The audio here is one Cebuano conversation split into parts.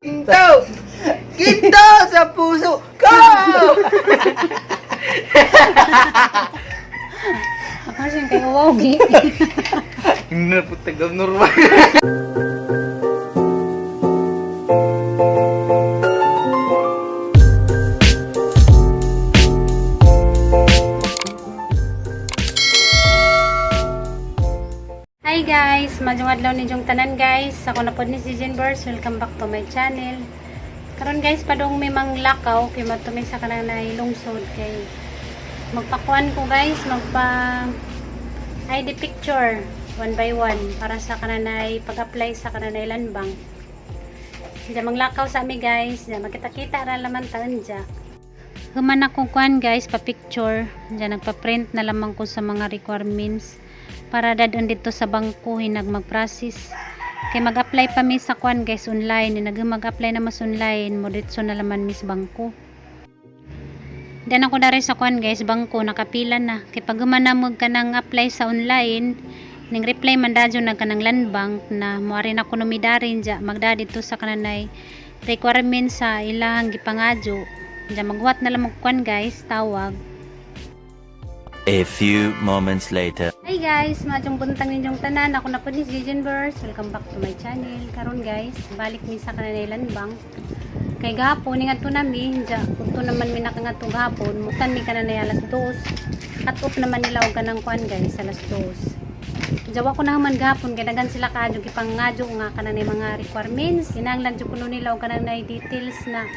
Ginto! Ginto sa puso ko! Ako kay wow gi. Hindi na po taga normal. Hi guys, maayong adlaw ninyong tanan, guys. Ako na pod ni si Jinbers. Welcome back to my channel. Karon guys, padung may manglakaw kay matumi sa kanang lungsod kay magpakuan ko, guys, magpa ID picture one by one para sa kananay pag-apply sa kananay Land Bank. Diya manglakaw sa ami, guys, diya magkita-kita ra laman taon diya. Human ako kuan, guys, pa picture. Diya nagpa-print na lamang ko sa mga requirements para dadon dito sa bangko hinag mag-process. Kay mag-apply pa mi sa kuan, guys, online. Hinag mag-apply na mas online mo ditso na laman mis bangko. Dan ako dari sa kuan, guys, bangko nakapila na. Kay pag human na mo kanang apply sa online, ning reply man dadyo na kanang Land Bank na moari na kuno mi darin dya magda dito sa kananay requirements sa ilang gipangadyo. Dya magwat na lang mo kuan, guys, tawag. A few moments later. Hi guys, maayong buntag ninyong tanan. Ako na po ni Jijen Burst. Welcome back to my channel. Karon guys, balik mi sa kananay Land Bank. Kay gahapon ningadto nami, dya kunto naman mi nakangadto gahapon, mutan mi kananay alas 2. Cut off naman nila og kanang kuan, guys, alas 2. Jawa ko na man gahapon kay daghan sila kaadyo gipangadyo nga kananay mga requirements. Kinahanglan jud kuno nila og kananay details na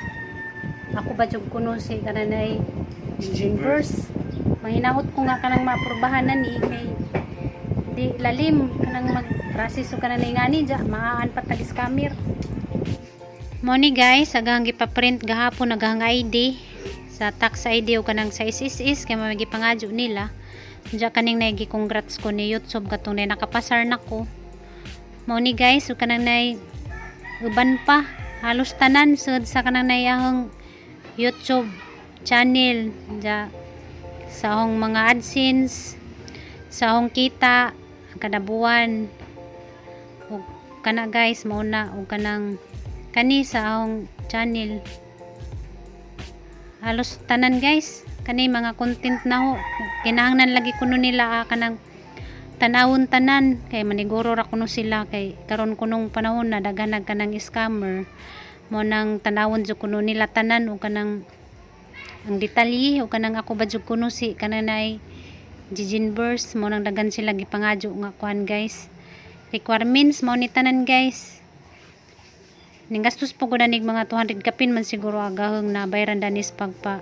ako ba jud kuno si kananay Jijen Burst. Mahinahot ko nga kanang maaprubahan na ni kay di lalim kanang mag-process og kanang ngani dya maaan pa tag scammer. Mo ni guys, agang gipa-print gahapon agang ID sa tax ID o kanang sa SSS kay may gipangadyo nila. Dya kaning nay gi-congrats ko ni YouTube katong nay nakapasar nako. Mo ni guys, ug kanang nay uban pa, halos tanan sud sa kanang nay ahong YouTube channel dya sa ahong mga AdSense, sa ahong kita kada buwan ug kana, guys, mao na ug kanang kani sa ahong channel, halos tanan, guys. Kani mga content na ho, kinahanglan lagi kuno nila kanang tanawon tanan kay maniguro ra kuno sila kay karon kunong panahon na daghan na kanang scammer. Mo nang tanawon jud kuno nila tanan ug kanang ang detalye ug kanang ako ba jud kuno si kananay Jijin Burst. Mo nang daghan sila gipangadyo nga kuan, guys, requirements. Mao ni tanan, guys. Ning gastos po ko na nig mga 200 kapin man siguro agahong na bayaran danis pagpa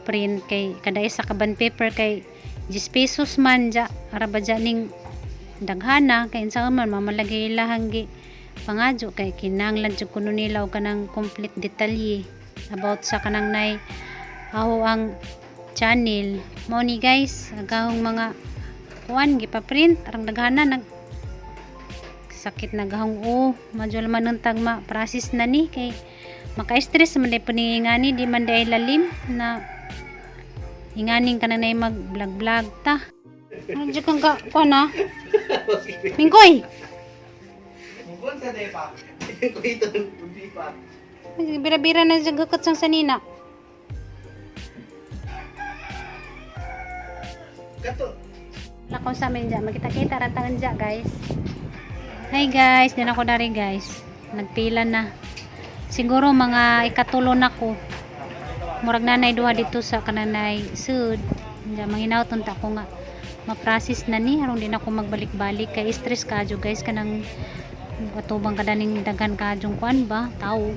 print kay kada isa ka bond paper kay 10 pesos man dya. Ara ba dya ning daghana kay unsa man mamalagay ilahang gi pangadyo kay kinahanglan jud kuno nila og kanang complete detalye about sa kanang nay aho ang channel. Mo ni guys, agahong mga kuan gipa-print arang daghana. Nag sakit na gahong o madyo man ng tagma process na ni kay maka-stress man day ni ngani di man day lalim na inganing ka na nay mag vlog vlog ta. Ano dyan kang ka kuan na Mingkoy? Mukon sa depa. Kuito ng pa. Bira-bira na siya gakot sang sanina. Kato. Lakaw sa amin dyan. Magkita-kita ra taon dyan, guys. Hi guys, din ako dari, guys. Nagpila na. Siguro mga ikatulo na ko. Murag nanay duha dito sa kananay sud. Diyan manghinaot unta ko nga ma-process na ni aron di na ako magbalik-balik kay stress kadyo, guys, kanang atubang kadaning daghan kadyong kuan ba tao.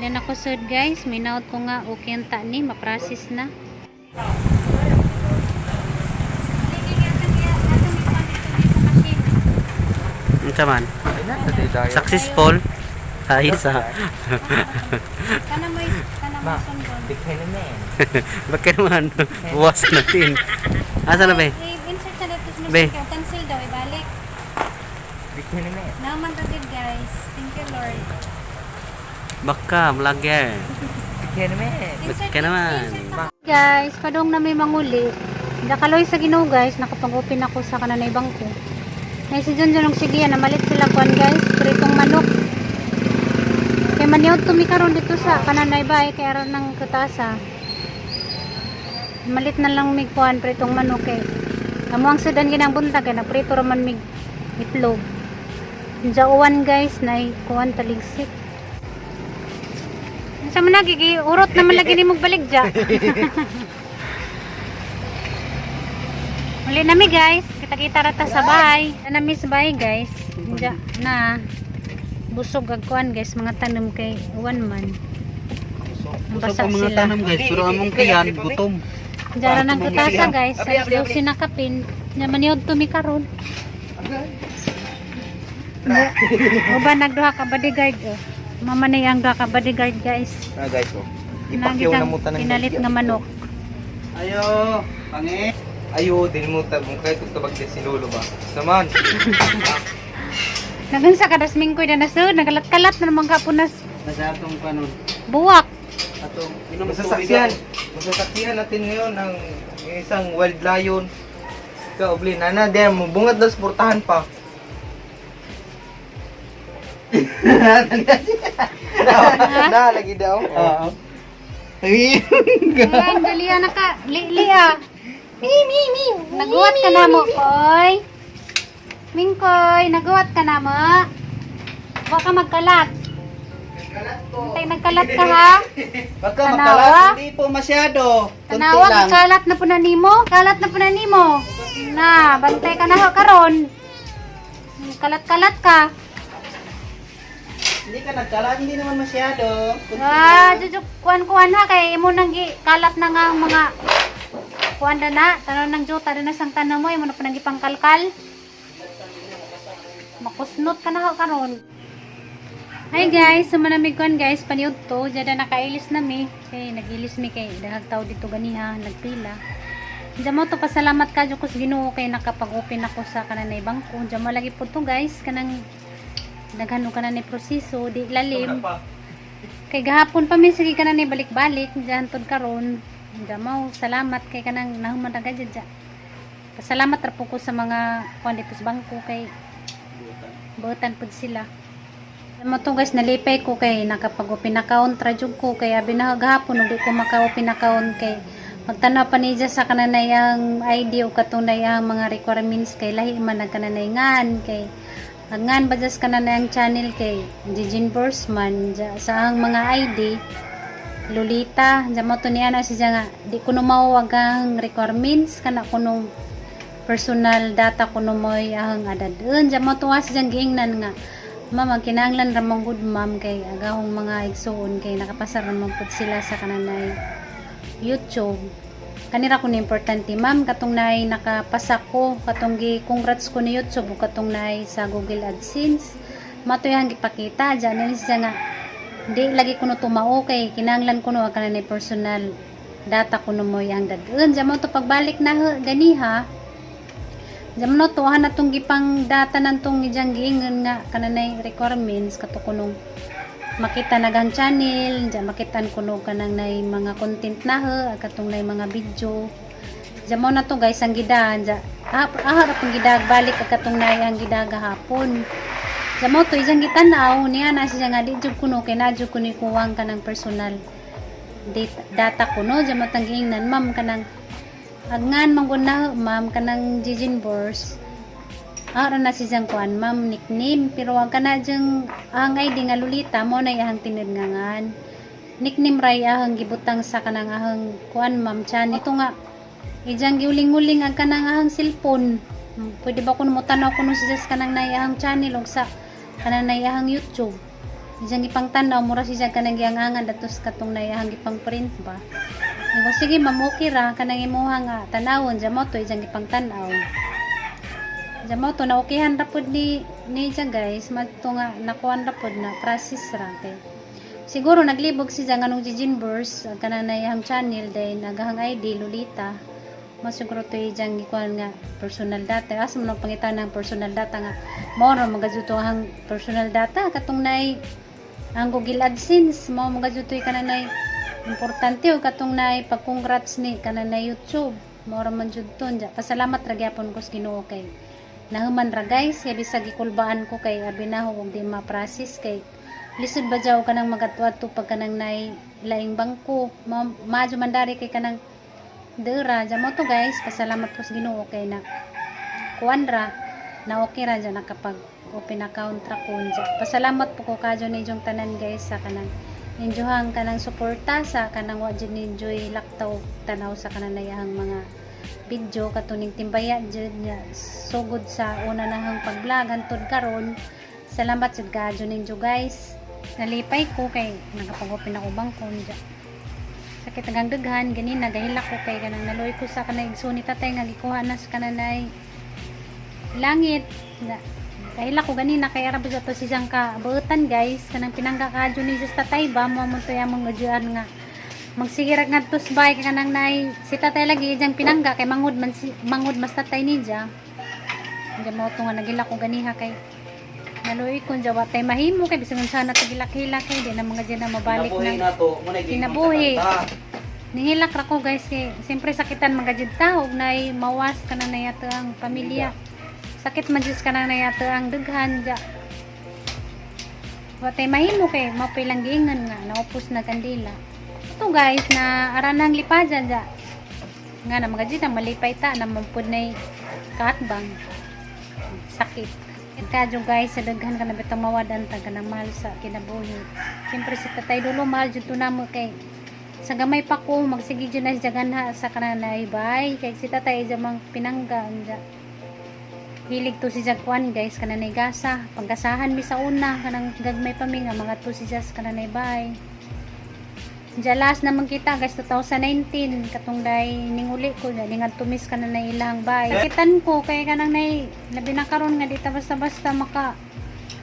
Then ako sud, guys, minaot ko nga okay ang ta ni ma-process na. Unsa man? Ay na, sa dayo. Successful. Ayos ah. Kana Ma. may sundon. Bigay na man. Bakit naman? Buwas natin. Asa na ba? I-insert na dito sa Be. machine kay cancel daw ibalik. Bigay na man. Naman ta gid, guys. Thank you, Lord. Baka, vlogger. Bigay na man. Insert Ka naman. insert na. Guys, padong na may manguli. Nakaloy sa Ginoo, guys, nakapag-open ako sa kananay bangko. Nay si John John og sige namalit sila kuan, guys, pritong manok. Kay maniod tumi karon dito sa kananay bay kay aron ng kutasa. Malit na lang mig kuan pritong manok kay amo ang sudan ginang buntag kay naprito ra man mig itlog. Jauan, guys, nay kuan taligsik. Sa man nagigi urot naman lagi nimo balik ja. Uli nami, guys, kita-kita ra ta sa bahay. Na nami sa bahay, guys. Ja na busog ag kuan, guys, mga tanom kay uwan man. Basa sila. Guys, pero among tiyan, gutom. Jara nang kutasa, guys, alas 12 na kapin. Nya maniod to mi karon. Uban nagduha ka bodyguard oh. Mama na ang duha ka bodyguard, guys. Ah guys, oh. Ipakyaw na mo tanan. Pinalit nga manok. Ayo, pangi. Ayo, din mo tabong kay tubag si lolo ba. Saman. Nagunsa ka das mingkoy na nasud, nagalat-kalat na naman ka punas Nasa atong kanon. buwak. Atong inom Masasaksihan. Masasaksihan natin ngayon ang isang wild lion. Ka obli nana der mo bungat daw suportahan pa. Na lagi daw. Oo. Ayan, dali na ka. Li, li ah. Mi, mi, mi. Naguwat ka na mo, koy. Mingkoy, naguwat ka na mo. Huwag ka magkalat. Hintay, nagkalat ka ha. Baka Tanawa. makalat, hindi po masyado. Kunti Tanawa, lang. kalat na po na nimo. Kalat na po na nimo. Na, bantay ka na ho karon. Kalat-kalat ka. Hindi ka nagkalat, hindi naman masyado. Kunti Ah, lang. jujuk kuan-kuan ha kay imo nang gi kalat na nga ang mga kuan na na, tanon ng juta na sang tanom mo imo na pa nang gipangkalkal. Makusnot ka na ho karon. Hi guys, sumanamig kuan, guys, paniud to, jada nakailis na mi. Kay nagilis mi kay dahag tao dito ganiha, nagpila. Diyan mo to pasalamat ka jud ko sa Ginoo kay nakapag-open ako sa kananay bangko. Diyan mo lagi po to, guys, kanang daghan og kananay proseso, di lalim. Kay gahapon pa min sige ka na ni balik-balik diyan tod karon. Gamaw, salamat kay kanang nahuman ra gajud dya. Pasalamat ra po ko sa mga kuan dito sa bangko kay buotan pud sila. Mo to, guys, nalipay ko kay nakapag-open account ra jud ko kay abi na gahapon ug di ko maka-open account kay magtanaw pa niya sa kananay ang ID o katunay ang mga requirements kay lahi man ang kananay ngan kay ang ngan ba jas kananay ang channel kay Jijin Borsman sa ang mga ID Lolita dya mo to niya na siya nga di ko no mawag ang requirements kana kuno personal data kuno mo'y ang adadun dya mo tuwa siya giingnan nga, "Ma'am, ang kinahanglan ra mong good, ma'am, kay agahong mga igsuon kay nakapasar ra man pud sila sa kananay YouTube." Kanira ko ni importante, ma'am, katong naay nakapasa ko katong gi congrats ko ni YouTube ug katong naay sa Google AdSense matoy ang gipakita diyan ni siya nga di lagi kuno tumao kay kinahanglan kuno ang kananay personal data kuno mo ang dadun diyan mo to pagbalik na ganiha diyan mo to na tong gipang data nantong ijang giingon nga kananay requirements kato kunong makita nagang channel diyan makitan kuno kanang nay mga content na ho katong nay mga video diyan mo na to, guys, ang gidahan diyan ah ah ra pong gidag balik ag katong nay ang gidagahapon diyan mo to isang gitan-aw niya na siya nga di jud kuno kay na jud kuno kuwang kanang personal data kuno diyan mo tang giingnan, "Ma'am, kanang agngan man gud na ho, ma'am, kanang Jijin Bors ara na si siyang kuan, ma'am, nickname pero ang kana diyang ang ID nga Lolita mo na iyang tinud nga ngan nickname ray ahang gibutang sa kanang ahang kuan, ma'am, chan ito nga ijang giuling-uling ang kanang ahang cellphone. Pwede ba kuno mo tanaw kuno siya sa kanang naiyahang channel og sa kanang naiyahang YouTube ijang ipang tanaw mura siya kanang giangangan datos katong naiyahang gipang print ba." Ingon, "Sige ma'am, okay ra kanang imuha nga tanawon." Diyan mo to ijang ipang tanaw. Diyan mo to naukihan ra pud ni siya, guys, madto nga nakuan ra pud na process ra kay siguro naglibog siya nganong Jijinverse kanang naiyang channel, then agahang ID Lolita. Mas siguro to ijang gikuan nga personal data. Asa mo nang pangita ng personal data nga mao ra magajuto ang personal data katong nay ang Google AdSense mao magajuto kananay importante o katong nay pag-congrats ni kananay YouTube, mao ra man jud to. Nya pasalamat ra gyapon ko sa Ginoo kay nahuman ra, guys, kay bisag gikulbaan ko kay abi na og di ma-process kay lisod ba jaw kanang magatwa-adto pag kanang nay laing bangko, maadyo man dari kay kanang dira ja mo to, guys. Pasalamat ko sa Ginoo kay na kuan ra na okay ra dyan, nakapag open account ra ko dyan. Pasalamat po ko kadyo ninyong tanan, guys, sa kanang inyohang kanang suporta sa kanang wa jud ninjoy laktaw tanaw sa kanang nayahang mga video katuning timbaya jud nga sugod sa una nahang pag-vlog hantod karon. Salamat jud kadyo ninyo, guys. Nalipay ko kay nakapag-open ako bangko dyan. Sakit ang daghan ganin nagahilak ko kay kanang naluoy ko sa kanang igsoon ni tatay nga gikuha na sa kananay langit. Kahilak ko ganina kay ara ba to siyang ka buutan, guys, kanang pinangga kadyo ni Jesus tatay ba mo mo to yamong gadyuan nga magsigirag ngadto sa bahay kay kanang nay si tatay lagi ijang pinangga kay mangud man si, mangud mas tatay niya diya mo to nga nagilak ko ganiha kay naluoy ko diya watay mahimo kay bisan unsa na tagilak-hilak kay di na mga diya na mabalik Kinabuhi na na to, muna Kinabuhi. Nihilak ra ko, guys, kay siyempre sakitan man gajud ta og nay mawas ka na nayato ang pamilya. Sakit man jud ka na nayato ang dughan ja. Watay mahimo kay mao lang giingon nga naupos na kandila. Ito, guys, na aranang lipajan ja. Nga na mga jud ang malipay ta na mampud nay kaatbang. Sakit. Kadyo, guys, sa daghan ka na bitang mawadan ta kanang mahal sa kinabuhi. Siyempre si Tatay Dulo mahal jud to namo kay sa gamay pa ko magsige jud na siya ganha sa kananay bay kay si tatay iya mang pinangga anja hilig to si Jagwan, guys, kananay gasa panggasahan mi sa una kanang gagmay pa mi nga mga to si Jas kananay bay. Jalas naman kita, guys, 2019 katong day ninguli ko na ningadto tumis kananay ilang bay. Sakitan ko kay kanang nay labi na karon nga di ta basta-basta maka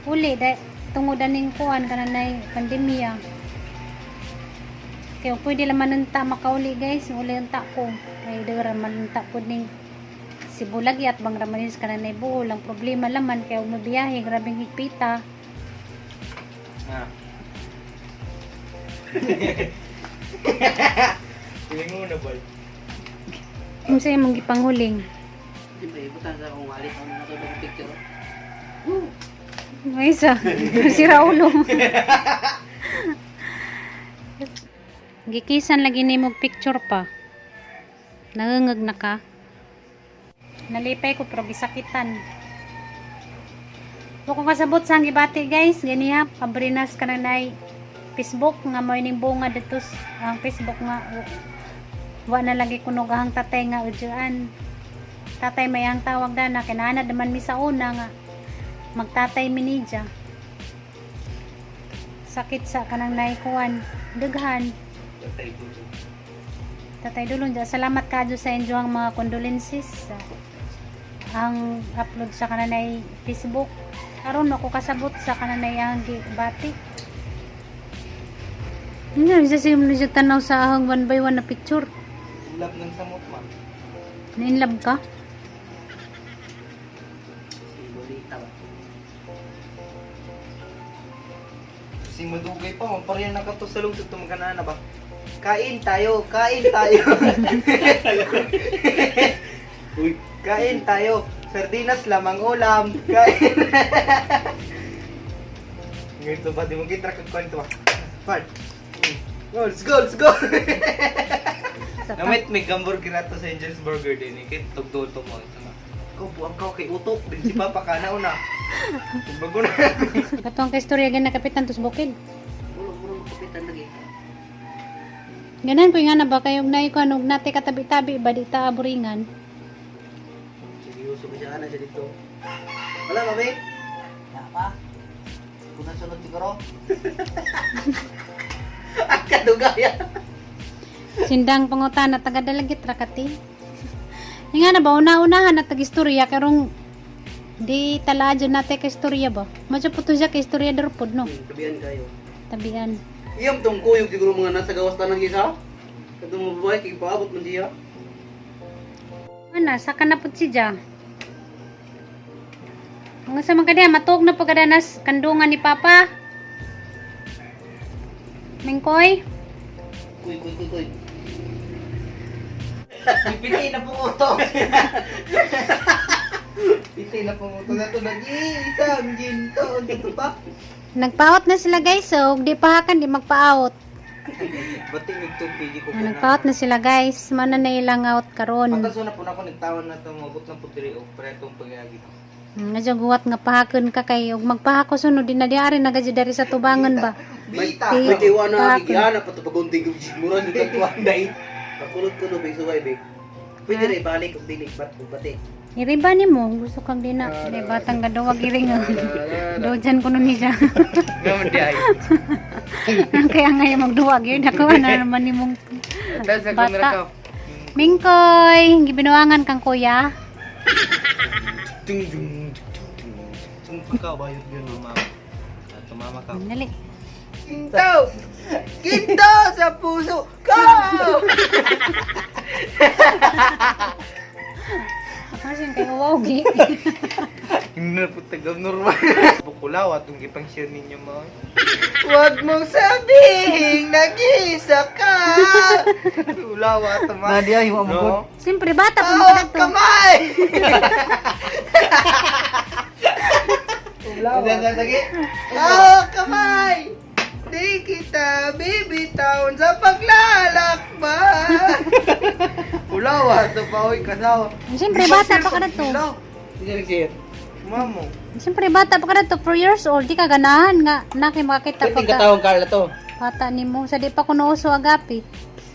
uli day tungod aning kuan kananay pandemya. Kaya pwede laman unta makauli, guys, uli unta ko. Kay dira man unta pud ning Cebu lagi at bang ramanis ka na buo lang problema laman kay og mabiyahe grabeng higpita. Ah. Piling mo na ba? Unsa imong gipanghuling? Siyempre, ibutan sa akong wallet. Ano na ito ng picture? Ay isa, si Raulo. Gikisan lagi nimo og picture pa. Nangangag na ka. Nalipay ko pero gisakitan. Wa ko kasabot sa ang gibati, guys. Ganiha, pabrinas ka na nay Facebook nga mo ining bunga dito ang Facebook nga wa na lagi kuno gahang tatay nga udyaan. Tatay may ang tawag dana kinahanglan naman mi sa una nga magtatay mi niya. Sakit sa kanang naikuan daghan. Tatay Dulo. Tatay Dulon dyan. Salamat kadyo sa inyo ang mga condolences sa ang upload sa kananay Facebook. Aron ako kasabot sa kananay ang bati. Ano, isa siya mo siya tanaw sa ahang one by one na picture. Love ng samot ma. Na-inlove ka? Si Lolita ba? Si madugay pa, maparyan na ka to sa lungsod tumaganana na ba? Kain tayo, kain tayo. Uy, kain tayo. Sardinas lamang ulam. Kain. Ngayon to ba, di mo gitrak ang kwento ba? Fart. Go, let's go, let's go. Sa Namit may hamburger ato sa Angel's Burger din eh. Kaya tugdol to mo. Ito nga. Ikaw, buwag ka kay utok. Din si Papa ka na una. Bago na. Katong kay istorya gan nakapitan tos bukid. Ulo, ulo, kapitan lagi. Ganan ko nga na ba kayo og naikuan og nate katabi-tabi ba di ta aburingan. Seryoso ba siya? Ano siya dito? Wala ba, babe? Wala pa. Kung nasunod siguro. Ang kadugaya. Sindang pangutana taga Dalagit ra kati. Nga na ba una-unahan na tag-istorya karong Di tala dyan natin kay istorya ba? Madyo po to siya kay istorya pod no. Tabihan kayo. Tabian. Iyam tong kuyog siguro mga nasa gawas tanang isa. Katong mga babae kay paabot man diya. Ana, saka na po si Ja. Mga sa mga kadiya, matuog na pagkadanas kandungan ni Papa. Mingkoy? Kuy kuy kuy kuy. Piti na po uto. Piti na po uto na to. Nag-iisang ginto. Dito pa. Nagpaot na sila guys, so di pahakan, di magpaot. Ba't nagtupig ko Ah, nagpaot na sila guys, mana na ilang out karon. Pataso na po na ako nagtawan na itong magot ng putiri o pretong pagyagi. Nga guwat nga pahakan ka kay ug magpahako sunod din na diari na gadyo dari sa tubangan ba. Bita! Di- May tiwa na Pakon. gigiana pa to pagunting og mura jud ang kuan dai. Pakulot ko no bay suway bay. Pwede ra ibalik og dili bat og bati. Iriba nimo, gusto kang dina. Di batang gaduwag iring. Dojan ko nun niya. Gaman di ay. Kaya ngayon magduwag yun ako na naman nimong Tapos sa Bata. camera ka. Mingkoy, gibinuangan kang kuya. Dung dung dung dung dung. Pagkabayot yun, mama. At tumama ka. Dali. Ginto! Ginto sa puso ko! Kasi kay wow gi. Hindi na po tagam normal. Bukulaw atong gipang share ninyo mo. Huwag mong sabihin nag-iisa ka! Ulaw ato ma. Nadia, yung No? Siyempre bata pa Tawag man to. kamay! Ulaw. Tawag kamay! Di kita bibitawan sa paglalakbay! Ulaw ato pa oy kasawa. Siyempre bata pa ka na to. Ulaw. Hindi nag-share. Mamo. Siyempre bata pa ka na to, 4 years old, di ka ganahan nga na kay makakita Pwede pa ka. katawang Carla to. Bata nimo sa di pa kuno uso agapi.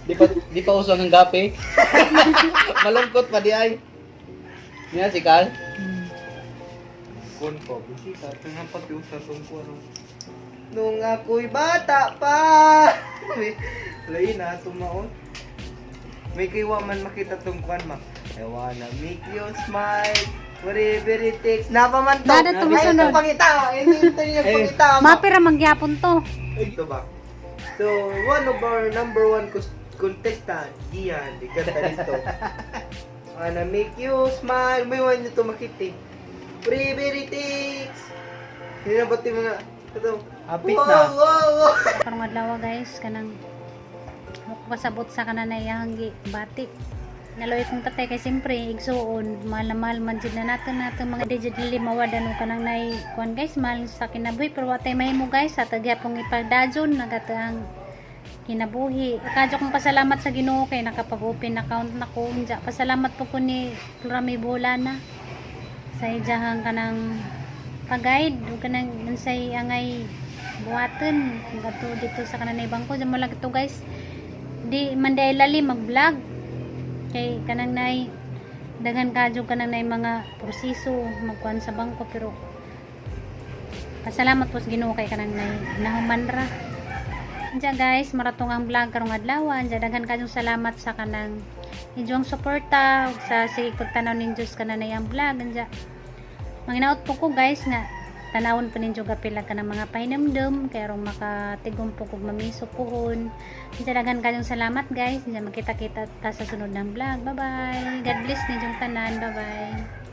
Di pa uso ang gape. Malungkot pa di ay. Niya si Carl. Kun ko, bisita. Tingnan pati usa tong kuno. Nung ako'y bata pa. Lain na tumaon. May kaywa man makita tong kuan ma. I wanna make you smile. Whatever it takes. Napa man to. Nada tumusunod. Ay, ito pangita. Ito ito yung pangita. ma. Mapira mangyapon to. Ito ba? So, one of our number one contestant, Gian, di kanta dito. Wanna make you smile. May one nyo to makita eh. Whatever it takes. Hindi na ba't yung mga... Ito. Hapit wow, na. Wow, wow. Karong adlaw guys kanang mo ko kasabot sa kanan iyang gi bati. Naloy kong tatay kay siyempre igsuon mahal na mahal man jud na nato nato mga digitally mawadan og kanang nay kuan guys, mahal sa kinabuhi pero wa tay mahimo guys sa tagyapong ipagdajon nagato ang kinabuhi. Kadyo kong pasalamat sa Ginoo kay nakapag-open account na ko. Unja pasalamat po ko ni Florami Bolana sa ijahang kanang pag-guide ug kanang unsay angay buhaton kung kadto dito sa kananay bangko. Diyan mo lang ito guys, di man di lali mag-vlog kay kanang nay daghan kadyo kanang nay mga proseso magkuan sa bangko pero pasalamat po sa Ginoo kay kanang nay nahuman ra. Diyan guys, maratong ang vlog karong adlaw. Diyan daghan kayong salamat sa kanang inyong suporta ug sa sige pagtanaw ninyo sa kanang ang vlog. Diyan manginaot po ko guys nga tanawon po ninyo gapila ka ng mga pahinamdom kay aron makatigom po kog mamiso puhon. Diyan daghan kayong salamat guys. Diyan magkita-kita ta sa sunod ng vlog. Bye bye. God bless ninyong tanan. Bye bye.